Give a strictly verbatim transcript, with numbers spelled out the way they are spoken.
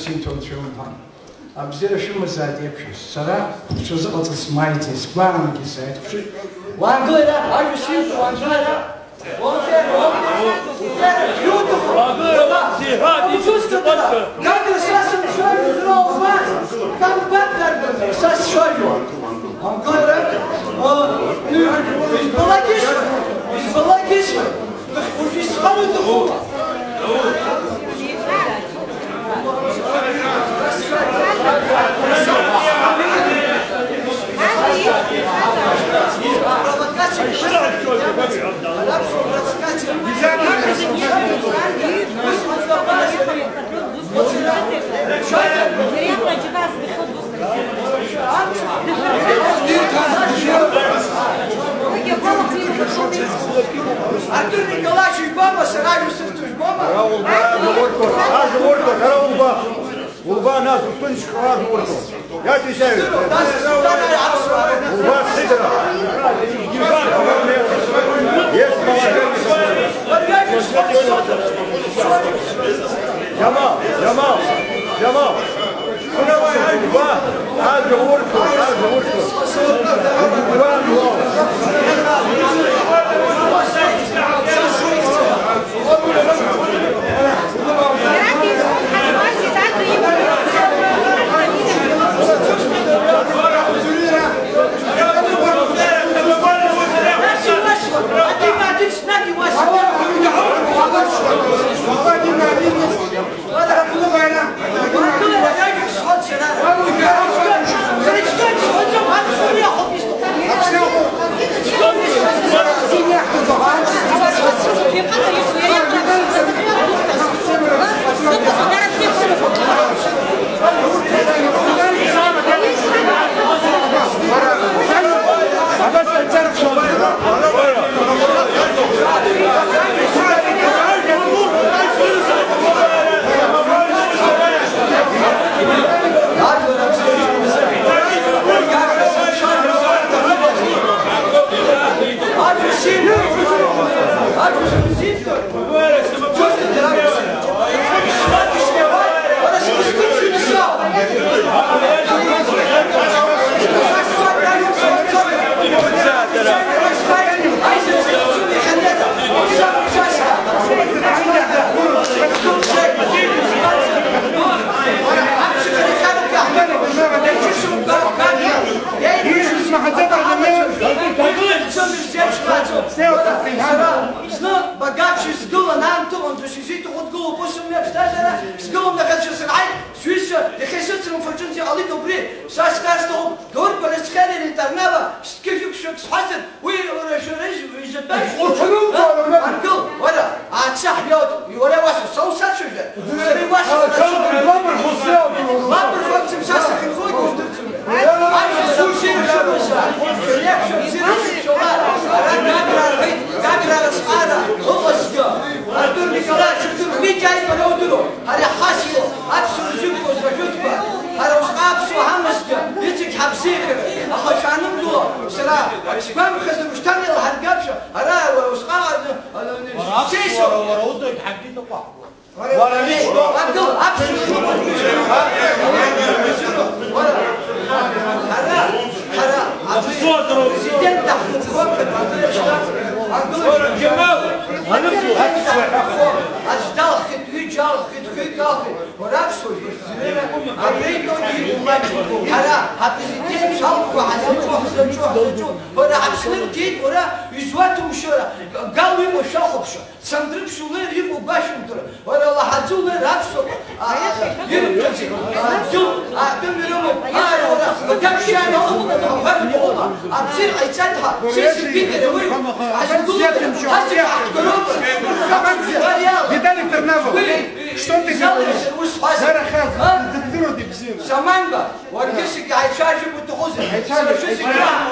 Синҭ, Анцәа иумҳәан. Абзиара шәымазааит иаԥхьоз. Сара шәазыҟаҵаз смааиӡеит, сгәаанагеит, сааит. Хәшәы-, уаангыл ара, ажәа сиҭо, уаангыл ара. Уаангыл ара, уаангыл ара. Иуҭаху? Уаангыл ара. Уаба? Сиҳәа, Уаба, иҭаху, узусҭада? Уаба? Гагра са сымшәаҩ зроуа убас. Камбат дарбан, са сшәаҩуа. Уаангыл ара. Избалак исҳәа, избалак исҳәа. Уажә исҳәар уҭахума? Артур Николаевич ибама, сара иусырҭ ижәбома? Ара улба, ажәа урҭоит, ажәа урҭоит, ара улба. Улба, нас уҭынчхо ажәа урҭоит. Иаҭәеишьааҩ. Улба, сидра. Yes, молодец. Џьамал, Џьамал, Џьамал. Шәнапы ҳаиқәба, ажәа урҭоит, ажәа урҭоит. Угәгәаануоу. Зны багаԥшь сгылан аамҭа ыҟан, досу изиҭаху дгылоуп, ус умҩа ԥсҭазаара, сгылан нахьхьи саргьы сааит, сҩызцәа, иахьа исыцрымфо аҿынӡа иҟалеит убри, са схар сҭахуп, Георги Барасиаԥҳа Ленитарнава, зқьышә ықәшәак сҳәазар, уи уара шәара изы-, изатәашәа, ангыл, уара, аца ҳҩоит, уара иуасҳәо, са усацәажәар, сара иуасҳәо, уара, бабырхәыцуа, бабырхәыцуа, са сахьынхогьы уздырӡом. Гагра рхеит, Гагра рызҟара ыҟазгьы, Артур Николаевич удыруеит, Витиа иԥара удыруеит, ҳара иҳасҳәо, аԥсуара зықәԥоз ажәытәқәа, ҳара усҟак аԥсуа ҳамазҭгьы, иҵегь ҳабзиахьеит, аха шәаанымгыло, сара сгәамԥхазар, ушьҭан еилаҳаргап шәа, ара уара усҟак аҟны, ана, ана, Уара сеисо. Аԥсуара, уара удагь ҳагьы ныҟәаҳгоит. Уара, уара, ара, ара, президент даҳҭынхоит, ҳәа, аӡә далхит, ҩыџьа алхит, хҩык алхит, уара аԥсуа жәлар, абри итәоугьы, ҳара, ҳапрезидент шалхәо, ҳазаҿу, ҳзаҿу, ҳзаҿу, уара Аԥсны угеит, уара изуаҭәоушьоу, Гал иҟоу шәахәаԥшуа. Сандрыԥшь улеир иҟоу гәашәымҭара, уара лаҳаӡы улеир аԥсуа, а, ирыбҭаӡеит, а, џьыл, а, атәым ирымоуп, ааи, уара, уадаԥшьаара уҟоуп, аҳәара иҟоума, абзиара ҟаиҵан ҳәа, сессиа Питере уи, ҳазгылоуп, ҳазегь ҳаҳҭгәароуп, Виталий Тырнавов, уи, что ты делаешь? Ус ҳәа, а? Саманба, уаргьы саргьы ҳаицәажәап уҭахузар, сара шәызегь раҳ-,